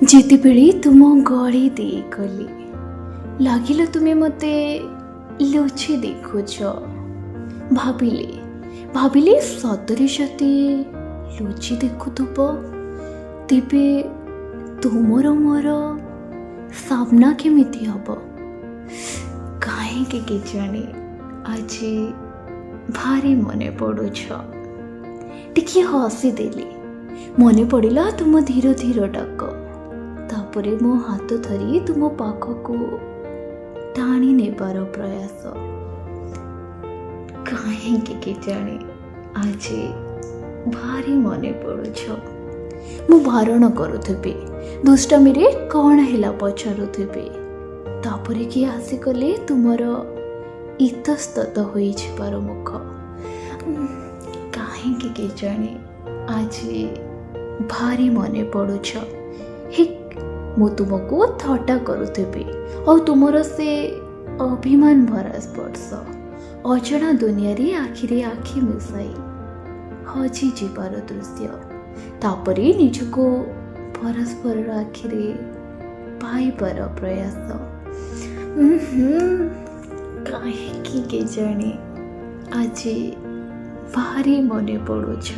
ଯେତେବେଳେ ତୁମ ଗଳି ଦେଇଗଲି, ଲାଗିଲା ତୁମେ ମୋତେ ଲୁଚି ଦେଖୁଛ। ଭାବିଲି ଭାବିଲି, ସତରେ ଯଦି ଲୁଚି ଦେଖୁଥିବ, ତେବେ ତୁମର ମୋର ସାମ୍ନା କେମିତି ହେବ? କାହିଁକି କେଜାଣି ଆଜି ଭାରି ମନେ ପଡ଼ୁଛ। ଟିକିଏ ହସିଦେଲି। ମନେ ପଡ଼ିଲା ତୁମ ଧୀର ଧୀର ଡାକ, ତାପରେ ମୋ ହାତ ଧରି ତୁମ ପାଖକୁ ଟାଣି ନେବାର ପ୍ରୟାସ। କାହିଁକି କେଜାଣି ଆଜି ଭାରି ମନେ ପଡ଼ୁଛ। ମୁଁ ବାରଣ କରୁଥିବି, ଦୁଷ୍ଟାମିରେ କ'ଣ ହେଲା ପଚାରୁଥିବି, ତାପରେ କିଏ ଆସିଗଲେ ତୁମର ଇତସ୍ତତ ହୋଇଯିବାର ମୁଖ। କାହିଁକି କେଜାଣି ଆଜି ଭାରି ମନେ ପଡ଼ୁଛ। ହିକ୍, ମୁଁ ତୁମକୁ ଥଟ୍ଟା କରୁଥିବି ଆଉ ତୁମର ସେ ଅଭିମାନ ଭରା ସ୍ପର୍ଶ, ଅଜଣା ଦୁନିଆରେ ଆଖିରେ ଆଖି ମିଶାଇ ହଜିଯିବାର ଦୃଶ୍ୟ, ତାପରେ ନିଜକୁ ପରସ୍ପରର ଆଖିରେ ପାଇବାର ପ୍ରୟାସ। କାହିଁକି କେଜାଣି ଆଜି ଭାରି ମନେ ପଡ଼ୁଛ।